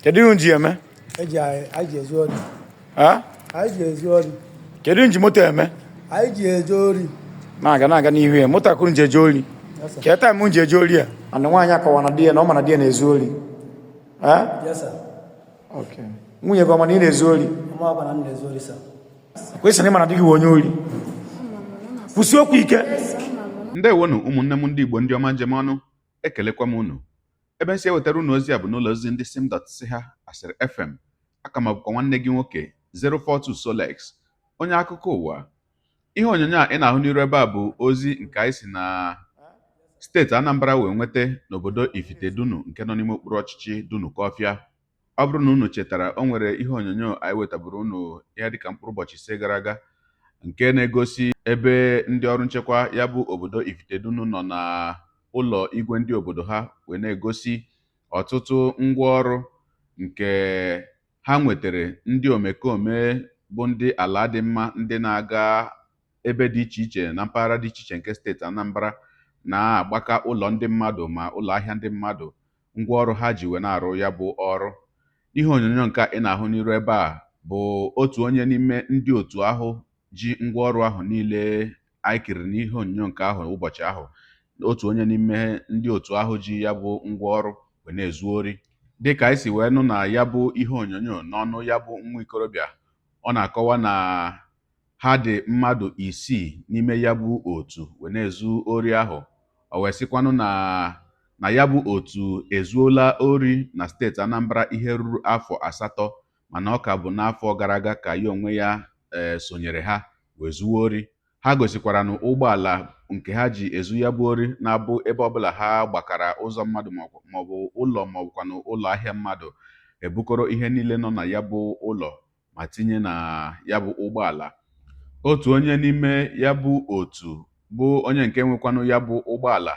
Kedu ihe ji eme? Eji anyị ji ezu ori. Ha? Anyị ji ezu ori. Kedu ihe ji moto eme? Anyị ji eje ori. Na-aga na-aga n'ihu ya. Moto akụrụ ji eje ori. Yes, sir. Ka time ji eje ori a? Ana nwaanyị akọwa na di ya na ọ ma na di ya na-ezu ori. Ha? Yes, sir. Okay. Nwunye gị ọ ma na ị na-ezu ori? Ọma ọkwa na m na-ezu ori, sir. Kwesịrị ịma na di gị wụ onye ori. Kwụsị okwu ike. Ndewonu ụmụnne m ndị Igbo, ndị ọma njem ọnụ, ekelekwa m unu. Ebe m si ewetara unu ozi a bụ n'ụlọ ozi ndị sim dot si ha asịrị FM. Aka m bụkwa nwanne gị nwoke 042 Solex, onye akụkọ ụwa. Ihe onyonyo a ị na-ahụ n'iru ebe a bụ ozi nke anyị si na steeti Anambra wee nweta n'obodo Ifitedunu nke nọ n'ime okpuru ọchịchị Dunukọfịa. Ọ bụrụ na unu chetara, o nwere ihe onyonyo anyị wetaburu unu ihe dịka mkpụrụ ụbọchị 5 gara aga nke na-egosi ebe ndị ọrụ nchekwa ya bụ obodo Ifitedunu nọ na ụlọ igwe ndị obodo ha wee na-egosi ọtụtụ ngwaọrụ nke ha nwetere ndị omekome bụ ndị ala dị mma, ndị na-aga ebe dị iche iche na mpaghara dị iche iche nke steeti Anambra na-agbaka ụlọ ndị mmadụ ma ụlọ ahịa ndị mmadụ, ngwaọrụ ha ji wee na-arụ ya bụ ọrụ. Ihe onyonyo nke ị na-ahụ n'iru ebe a bụ otu onye n'ime ndị otu ahụ ji ngwaọrụ ahụ niile anyị kiri n'ihe onyonyo nke ahụ ụbọchị ahụ. Otu onye n'ime ndị otu ahụ ji ya bụ ngwaọrụ wee na-ezu ori. Dịka anyị si wee nụ na ya bụ ihe onyonyo n'ọnụ ya bụ nwa ikorobịa, ọ na-akọwa na ha dị mmadụ 6 n'ime ya bụ otu wee na-ezu ori ahụ. O wee sịkwanụ na ya bụ otu ezuola ori na steeti Anambra ihe ruru afọ 8, mana ọ ka bụ n'afọ gara aga ka ya onwe ya sonyere ha wee zuo ori. Ha gosikwara na ụgbọala nke ha ji ezu ya bụ ori na-abụ ebe ọbụla ha gbakara ụzọ mmadụ maọbụ ụlọ maọbụkwanụ ụlọ ahịa mmadụ, ebukọrọ ihe niile nọ na ya bụ ụlọ ma tinye na ya bụ ụgbọala. Otu onye n'ime ya bụ otu bụ onye nke nwekwanụ ya bụ ụgbọala,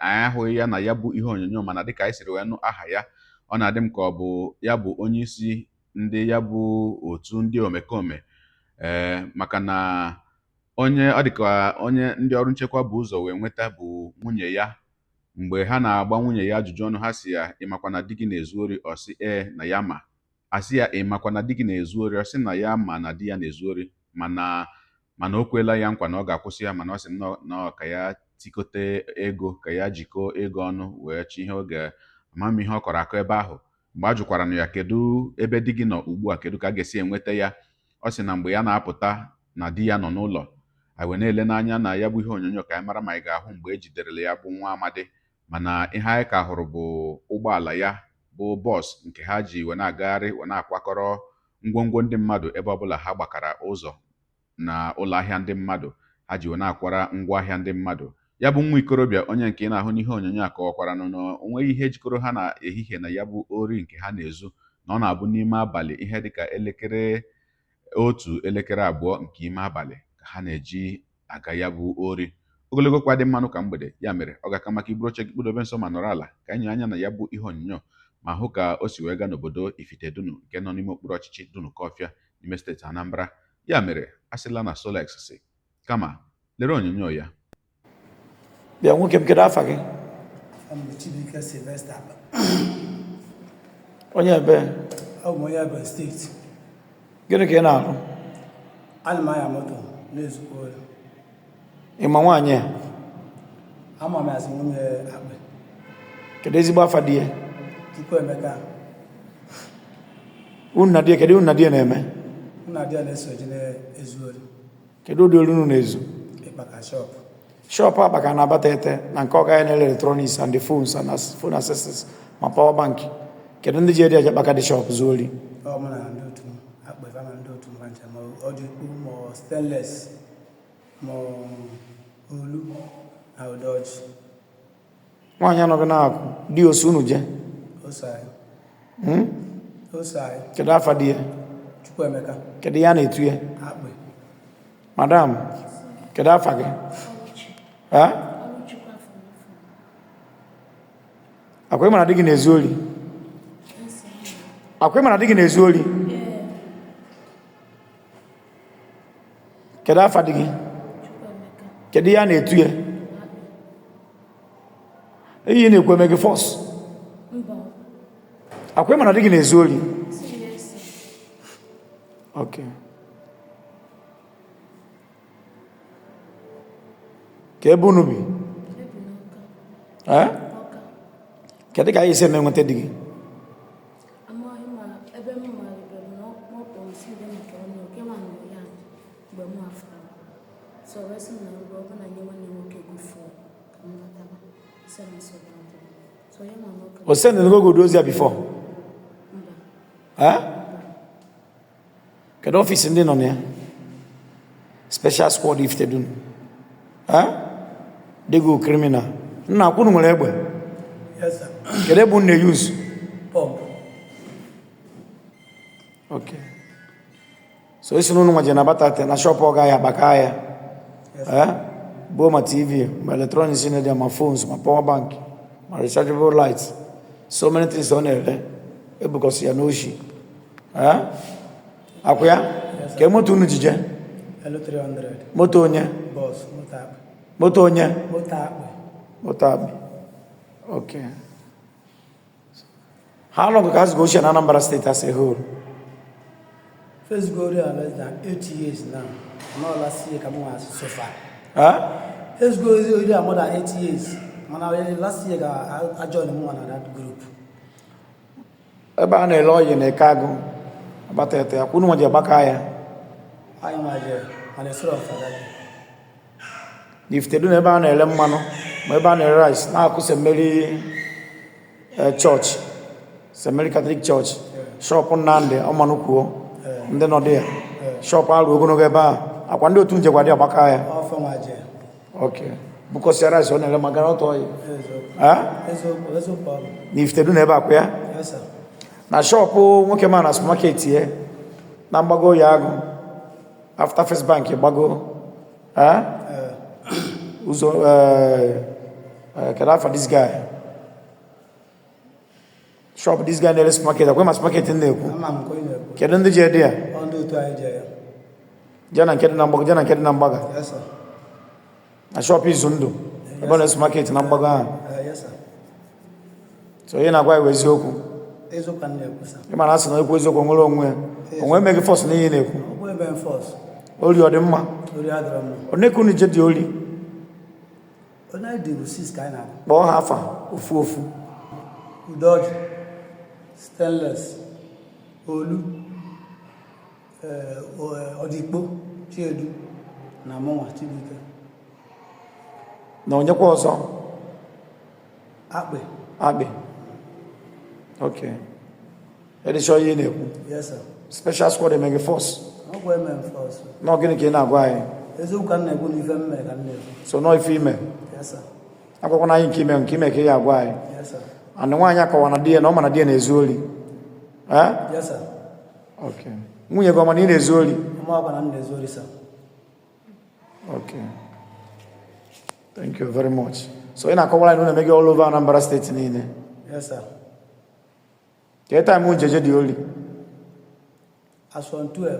anyị ahụghị ya na ya bụ ihe onyonyo, mana dịka anyị siri wee nụ aha ya, ọ na-adị m ka ọ bụ ya bụ onye isi ndị ya bụ otu ndị omekome, maka na onye ọ dịka onye ndị ọrụ nchekwa bụ ụzọ wee nweta bụ nwunye ya. Mgbe ha na-agba nwunye ya ajụjụ ọnụ, ha si ya, "Ị makwa na di gị na-ezu ori?" Ọ sị ee, na ya ma. Asị ya, "Ị makwa na di gị na-ezu ori?" Ọ sị na ya ma na di ya na-ezu ori, mana o kwela ya nkwa na ọ ga-akwụsị ya, mana ọ sị nnọọ ka ya tikote ego, ka ya jikọọ ego ọnụ wee chi ihe oge ama ihe ọ kọrọ akọ ebe ahụ. Mgbe a jụkwara ya, "Kedu ebe di gị nọ ugbu a? Kedu ka a ga-esi enweta ya?" ọ sị na mgbe ya na-apụta na di ya nọ n'ụlọ. Anyị wee na-ele n'anya na ya bụ ihe onyonyo ka anyị mara ma anyị ga-ahụ mgbe e jiderela ya bụ nwa amadi, mana ihe anyị ka hụrụ bụ ụgbọala ya bụ bọs nke ha ji wee na-agagharị wee na-akwakọrọ ngwongwo ndị mmadụ ebe ọbụla ha gbakara ụzọ na ụlọ ahịa ndị mmadụ, ha ji wee na-akwara ngwaahịa ndị mmadụ. Ya bụ nwa ikorobịa onye nke ị na-ahụ n'ihe onyonyo a kọwakwara na o nweghị ihe jikọrọ ha na ehihie na ya bụ ori nke ha na-ezu, na ọ na-abụ n'ime abalị, ihe dịka elekere 1, elekere 2 nke ime abalị ka ha na-eji aga ya bụ ori. Ogologo kwa dị mmanụ ka mgbede ya mere ọ ga-aka maka iburu oche gị kpụdobe nso ma nọrọ ala ka anyị anya na ya bụ ihe onyonyo ma hụ ka o si wee gaa n'obodo Ifitedunu nke nọ n'ime okpuru ọchịchị Dunukọfịa n'ime steeti Anambra. Ya mere a sịla na Solex si, kama lere onyonyo ya. Bịa nwoke m, kedu afa gị? Abụ m Chibuike Sylvester. Onye ebe? Abụ m onye Ebonyi steeti. Gịnị ka ị na-arụ? Ana m anya moto, na-ezukwa ori. Ị ma nwaanyị a? Ama m azụ nwunye Akpị. Kedu ezigbo afa di ya? Chukwuemeka. Unu na di ya, kedu unu na di ya na-eme? Mụ na di ya na-eso eji na-ezu ori. Kedu ụdị ori unu na-ezu? Ịkpaka shop. Shop akpaka na Abatete na nke ọga ya na electronics and the phones and phone accessories ma power bank. Kedu ndị ji edi aja kpaka dị shop zuo ori? Ọ mụ na ndị otu m, Akpị fa na ndị otu m ha ncha, ma ọdụ ikpu, ma stainless, ma olu na ụdọji. Nwaanyị anọghị na-akụ di osu unu je? Ose anyị. Ose anyị. Kedu afa di ya? Chukwuemeka. Kedu ihe a na-etu ya? Akpị. Madam, kedu afa gị? Ha? Akwa ịma na di gị na-ezu ori? Akwa ịma na di gị na-ezu ori? Kedu afa di gị? Kedu ihe a na-etu ya? Ihe ị na-ekwu eme gị force? Akwa ịma na di gị na-ezu ori? Sị yes, sir. Okay. Ka ebe unu bi? Ebi n'Ọka. Eh? Ọka. Kedu ka anyị si eme nweta di gị? Amaghị ma ebe m malibere na ọ kpọrọ m si ebe maka onye oke nwa nọ ya mgbe m afụrụ. So wee sị m na mgbe ọ bụla nye nwanne m nwoke ego fụọ ka m nataba. Sị na nsogbu adịrọ. So ya ma nwoke O send go go ozi ya before? Mba. Eh? Kedu ọfịs ndị nọ na ya? Special squad Ifitedunu. Eh? Dịgo criminal. Nna akwụnụ nwere egbe. Yes, sir. Kedu ebe unu na-use? Pump. Okay. So isi n'ụnụ nwa je nabata te na shop ọ gaghị agbaka ya. Yes. Eh? Buo ma TV, ma electronics na dị, ma phones, ma power bank, ma rechargeable lights. So many things ọ na-ere. Ebukọsị ya n'oshi. Eh? Akwụ ya? Yes, sir. Ka moto unu jije? L300. Moto onye? Bus. Moto akpị. Moto onye? Moto akpị. Moto akpị. Okay. How long ka has go na Anambra State as a whole? First go there less than 8 years now. Not last year come on so far. Huh? First go there more than 8 years. Mana last year I joined one of that group. Ebe a na-ele ọyị na eke agụ agbata ete ya kwunu nwa ji agbaka ya. Anyị nwa je mana esoro of that. Na Ifitedunu na ebe a na-ele mmanụ ma ebe a na-ere rice na-akụ St. Mary Church, St. Mary Catholic Church, shop Nnamdị ọmanụ kwuo ndị nọ dị ya, shop arụ ogologo ebe a akwa ndị otu njekwa dị agbaka ya. Ọfọ nwa je. Ok, bukọsịa rice ọ na-ere ma gara ọtọ ọyị. Eziokwu. Eh? Eziokwu, eziokwu ọ bụ. Na Ifitedunu ebe akwa ya. Yes, sir. Na shop nwoke ma na supermarket ya na mgbago ya agụ after First Bank gbago. Eh? Ụzọ kedu afa this guy, shop this guy na-ere supermarket akwa ma supermarket m na-ekwu? Ama m nke onye na-ekwu. Kedu ndị ji ede ya? Ọ ndị otu anyị je ya. Jee na nke dị na mgbago, jee na nke dị na mgbaga. Yes, sir. Na shop izu ndụ ebe ọ na supermarket na mgbago ahụ. Yes, sir. So ihe na-agwa ya bụ eziokwu? Eziokwu ka m na-ekwu, sir. Ị ma na asị na ekwu eziokwu nwere onwe ya onwe emeghị force n'ihe ị na-ekwu. Ọ bụ ebe force. Ori ọ dị mma? Ori adịrọ mma. Onye ka unu je dị ori? Onye anyị dị bụ six ka anyị na-abụ. Kpọọ ha afa ofu ofu. Udoji, Stainless, Olu, Ọdikpo, Chiedu na mụnwa Chibuike. Na onyekwa ọzọ? Akpị. Akpị. Ok, edịchọ ihe ị na-ekwu? Yes, sir. Special squad emeghị force? Ọ bụ eme force. Nọ gịnị ka ị na-agwa anyị? Eziokwu ka m na-ekwu na ife m mere ka m na-ekwu. So nọọ ife ime? Yes, sir. Agwakwana anyị nke ime, nke ime ka ị ya agwa anyị. Yes, sir. Anụ nwaanyị akọwa na di ya na ọ ma na di ya na-ezu ori. Eh? Yes, sir. Ok, nwunye gị ọ ma na ị na-ezu ori? Ọma ọkwa na m na-ezu ori, sir. Ok, thank you very much. So ị na-akọwara anyị na unu emeghe all over Anambra Steeti niile? Yes, sir. Ka time njeje dị ori? As on 12.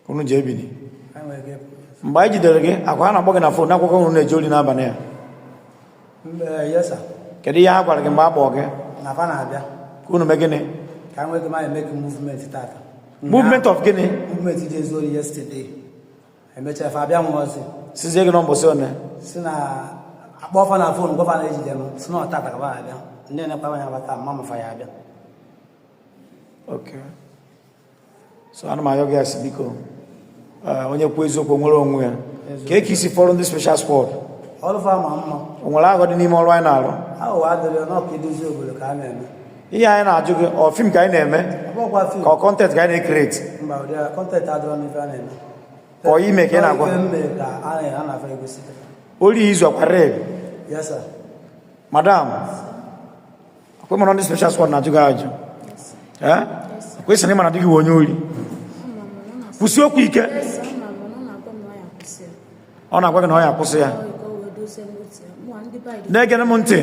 Unu ji ebini? Anyị nwere ike ịpụ. Mgbe anyị jidere gị akwa ha na-akpọ gị na phone akwụkwọ unu na-eje ori n'abalị a? Yes, sir. Kedu ihe ha gwara gị mgbe a kpọọ gị? Na fa na-abịa. Ka unu mee gịnị? Ka anyị nwee ike ma eme movement tata. Movement of gịnị? Movement ije ezu ori yesterday. Emechaa fa abịa nwe ọzọ. Sizie gị nọmbọsị one? Si na akpọ fa na phone gwa fa na-ejide m si na ọ tata ka fa abịa. Ndị na-ekwa anya bata mma ma fa ya abịa. Ok, so ana m ayọ gị asị biko, onye kwuo eziokwu nwere onwe ya. Ka eke isi fọrọ ndị special squad? Ọrụ fa ma mma. O nwere aghọ dị n'ime ọrụ anyị na-arụ? Aghụghọ adịrị n'ọka idozi obodo ka a na-eme. Ihe anyị na-ajụ gị, ọ film ka anyị na-eme? Ọ bụkwa film. Ka ọ content ka anyị na-ecreate? Mba, ụdị content adịrọ n'ife a na-eme. Ka ọ ime ka ị na-agwa? Ife m mere ka a na-afa egosi. Ori izu akwa rel? Yes, sir. Madam, akwa ịmara ndị special squad na-ajụ gị ajụ? Yes, sir. Eh? Yes, sir. Akwa ị sị na ịma na di gị wụ onye ori? Ama m na ọ na-asị. Kwụsị okwu ike. Yes, sir, ama m na ọ na-agwa m na ọ ya akwụsị ya. Ọ na-agwa gị na ọ ya akwụsị ya? Ọ ka o wee dozie moto ya. Mụ ndị be anyị. Na-egene m ntị,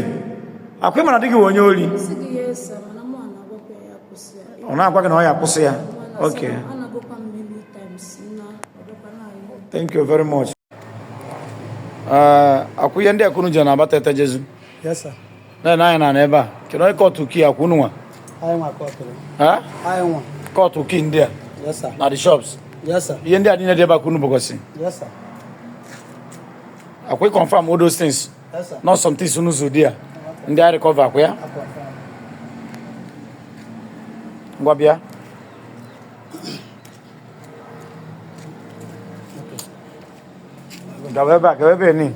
akwa ịma na di gị wụ onye ori? Sị gị yes, sir, mana mụ na-agwakwa ya ya kwụsị ya. Ọ na-agwa gị na ọ ya akwụsị ya? Mụ na-asị Okay. na anagokwa m many times na ọbịakwa na-ayọ. Thank you very much. Akwụ ihe ndị akụnụ ji na-abata ete jezu? Yes, sir. Na anya na ebe a, kedu onye kọtụ ki akwụ unu nwa? Anyị nwa kọtụrụ. Ha? Anyị nwa. Kọtụ key ndị a Yes, sir. na the shops. Yes, sir. Ihe ndị a niile dị ebe a ka unu bụgosi. Yes, sir. Akwa confirm all those things. Yes, sir. Not some things unu zuru dị a. Ndị a recover akwa ya. I confirm. Ngwa bịa. Gawa ebe a, gawa ebe ni.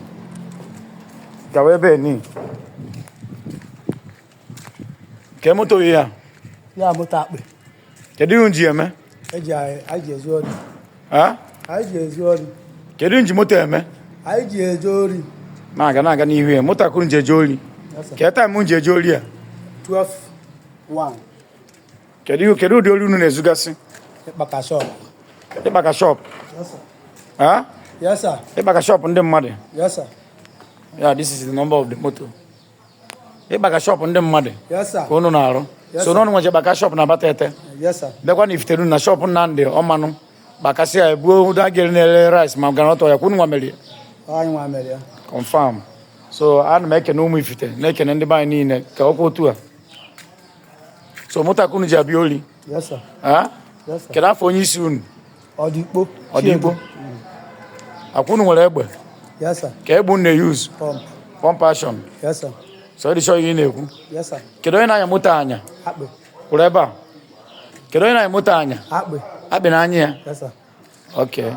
Gawa ebe ni. Kee moto ya. Ya moto akpị. Kedu ihe unu ji eme? Eji anyị ji ezu ori. Ha? Anyị ji ezu ori. Kedu ihe ji moto eme? Anyị ji eje ori. Na-aga na-aga n'ihu ya. Moto akụrụ ji eje ori. Yes, sir. Kee time unu ji eje ori a? 12 1. Kedu ụdị ori unu na-ezugasị? Ịkpaka shop. Ịkpaka shop. Yes, sir. Ha? Yes, sir. Ịkpaka shop ndị mmadụ. Yes, sir. Yeah, this is the number of the motor. Ịkpaka shop ndị mmadụ. Yes, sir. Ka unu na-arụ. Yes, So sir. n'ọnụ nweje gbaka shop na Abatete. Yes, sir. Bịakwa na Ifitedunu na shop Nnamdị Ọmanụ. Gbakasị ya ebuo ụda gịrị na-ere rice ma groundnut ya kwunu nwa merie. Anyị nwa mere ya. Confirm. So ana m ekene ụmụ Ifite na-ekene ndị be anyị niile ka ọkwa otu a. So moto akunu ji abịa oli. Yes, sir. Ha? Yes, sir. Kedu afọ onye isi unu? Ọdịkpo. Ọdịkpo. Akwa unu nwere egbe. Yes, sir. Ka egbe unu na-use. Pump. Pump action. Yes, sir. So ịdị sure ihe ị na-ekwu. Yes, sir. Kedu onye na-anya moto anya? Akpị. Kwụrụ ebe a. Kedu onye na-anya moto anya? Akpị. Akpị na anya ya. Yes, sir. Okay.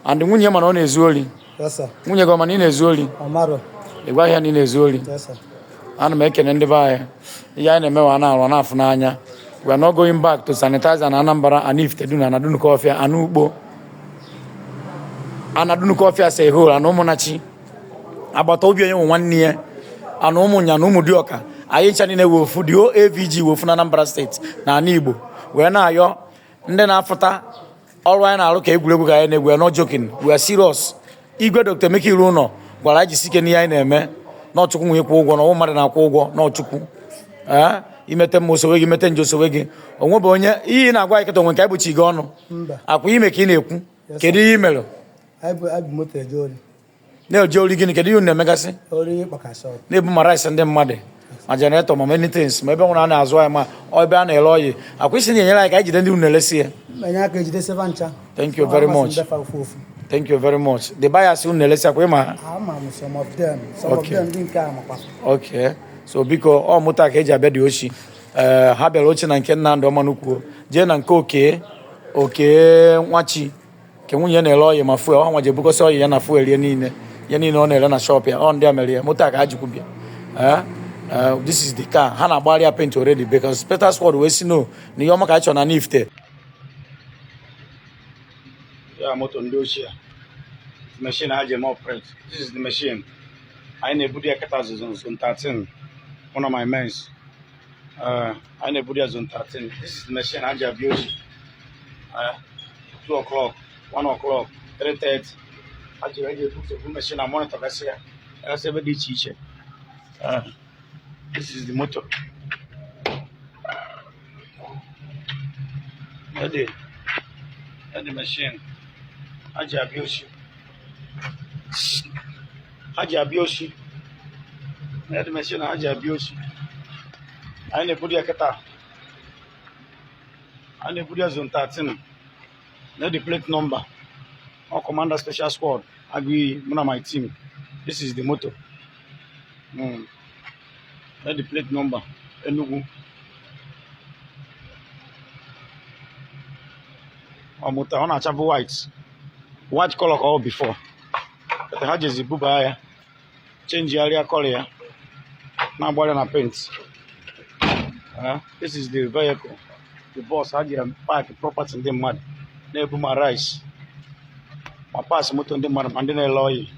And nwunye mana ọ na-ezu ori. Yes, sir. Nwunye gị ọ ma na ị na-ezu ori? Ọmarọ. Ị gwaghị ya na ị na-ezu ori? Yes, sir. Ana m ekene ndị be anyị. Ihe anyị na-eme wa na-arụ na-afụ n'anya. We are not going back to sanitize na Anambra and Ifitedunu na Dunukọfịa ana Ukpo. Ana Dunukọfịa say whole ana Ụmụnachi. Agbata obi onye nwe nwanne ya. Ana ụmụnya na ụmụ dioka. Anyị ncha niile wee ofu dị OAVG wee ofu na Anambra steeti na ana Igbo. Wee na-ayọ ndị na-afụta ọrụ anyị na-arụ ka egwuregwu ka anyị na-egwu. We are not joking. We are serious. Igwe Dr. Emeka Iru gwara anyị jisi ike n'ihe anyị na-eme. N'Ọchukwu nwe ịkwụ ụgwọ na ọwụ mmadụ na-akwụ ụgwọ n'Ọchukwu. Ee, imete mma osowe gị, imete njọ osowe gị. Onwe bụ onye ihe ị na-agwa anyị kịta onwe nke anyị gbochi gị ọnụ. Mba. Akwa ime ka ị na-ekwu. Yes, Kedu ihe ị mere? Anyị bụ moto eje ori. Na-eje ori gịnị? Kedu ihe unu na-emegasị? Ori ịkpaka shop. Na-ebu ma rice ndị mmadụ ma generator ma many things ma ebe nwere a na-azụ anyị ma ọ ebe a na-ere oyi. Akwa isi na-enyere anyị ka anyị jide ndị unu na-eresi ya. Enye aka ejide seva ncha. Thank you very much. Ndefa ofu ofu. Thank you very much. The buyers unu na-eresi akwa ịma ha? Ama m some of them. Some of Okay. them ndị nke a makwa. Okay. So biko ọ mụta ka eji abịa dị ochi. Ee, ha bịara ochi na nke Nnamdị Ọmanụ kwuo jee na nke oke oke nwachi nke nwunye na-ere oyi ma fuel ọ nwa ji ebukọsị oyi ya na fuel ya niile ya niile ọ na-ere na shop ya ọ ndị a mere ya moto a ka ha jikwu bịa. Ee, this is the car ha na-agbara ya paint already because Peter Squad wee si no na ihe ọma ka anyị chọrọ na Ifite. Ya moto ndị ochie machine ha ji eme operate. This is the machine anyị na-ebudu ya kịta zone 13. One of my mens, anyị na-ebudu ya zone 13. This is the machine ha ji abịa ochi. 2 o'clock, 1 o'clock, 3:30 ha ji eji ebu machine na monitor gasị ya gasị ebe dị iche iche. This is the motor. The machine ha ji abịa ochi. Ha ji abịa ochi. The machine ha ji abịa ochi. Anyị na-ebudu ya kịta. Anyị na-ebudu ya zone 13. Na the plate number. Ọ Commander Special Squad Agụiyi, mụ na my team. This is the motor. Na the plate number Enugu. Ọ moto ọ na-achabụ white. White color ka ọ before. But ha jezi buba ya. Change color ya. Na-agbara na paint. This is the vehicle. The bus ha ji park property ndị mmadụ na-ebu ma rice ma pass moto ndị mmadụ ma ndị na-ele oyi.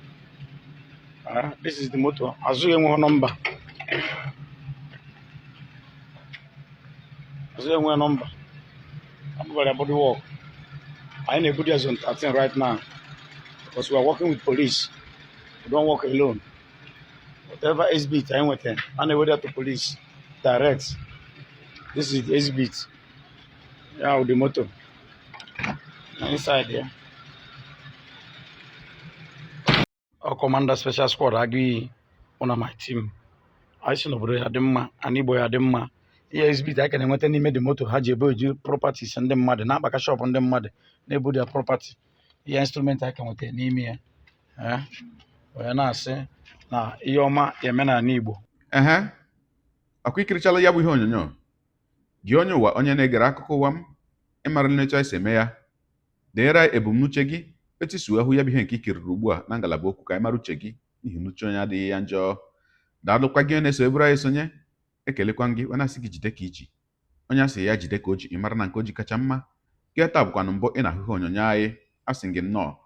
This is the motor. Azụ ya enweghị nọmba. Azụ ya enweghị nọmba. Abụbara body work. Anyị na-ebudu ya zone 13 right now because we are working with police. We don't work alone. Whatever exhibit anyị nwetara, a na-ewere ya to police direct. This is the exhibit. Yeah, with the motor. Na inside there. Ọ Commander Special Squad Agụiyi, mụ na my team. Anyị si n'obodo ya dị mma, ana Igbo ya dị mma. Ihe exhibit anyị ka na-enweta n'ime dị moto ha ji ebe eju properties ndị mmadụ na-akpaka shop ndị mmadụ na-ebu their property. Ihe instrument anyị ka nweta n'ime ya. Eh, wee na-asị na ihe ọma eme n'ala Igbo. Ehe, ọkwa ikirichala ya bụ ihe onyonyo gị, onye ụwa, onye na-egere akụkọ ụwa m. Ịmara etu anyị si eme ya, deere anyị ebumnuche gị, etu isi wee hụ ya bụ ihe nke ikiriri ugbu a na ngalaba okwu, ka anyị mara uche gị, n'ihi na uche onye adịghị ya njọ. Daalụkwa gị onye na-eso eburu anyị sonye. Ekelekwa m gị onye asị gị jide ka iji, onye asị ya jide ka o ji. Ị mara na nke o ji kacha mma. Gị taa bụkwanụ mbụ ị na-ahụ ihe onyonyo anyị, asị gị nnọọ.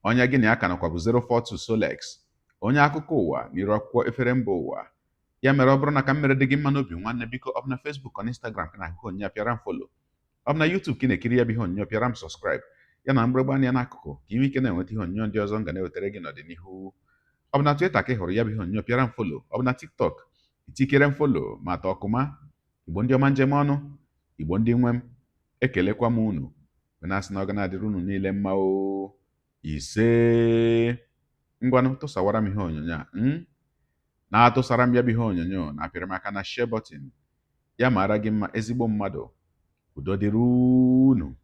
Onye gị na ya ka nọkwa bụ 042 Solex, onye akụkọ ụwa n'iru akwụkwọ efere mba ụwa. Ya mere, ọ bụrụ na ka m mere dị gị mma n'obi, nwanne, biko, ọ bụ na Facebook, ọ na Instagram ka na-ahụ onyonyo a, pịara m follow. Ọ bụ na YouTube ka ị na-ekiri ya bụ ihe onyonyo, pịara m subscribe, ya na mgbịrịgba anya n'akụkụ, ka ị nwee ike na-enweta ihe onyonyo ndị ọzọ m ga na-ewetara gị n'ọdịnihu. Ọ bụ na Twitter ka ị hụrụ ya bụ ihe onyonyo, pịara m follow. Ọ bụ na TikTok, itikere m follow ma atọ ọkụma. Igbo ndị ọma, njem ọnụ, Igbo ndị nwe m, ekelekwa m unu wee na-asị na ọ ga na-adịrị unu niile mma o. Ise. Ngwanụ, tụsawara m ihe onyonyo a na-atụsara m ya bụ ihe onyonyo, na apịrị m aka na share button. Ya mara gị mma, ezigbo mmadụ. Udo dịrị unu.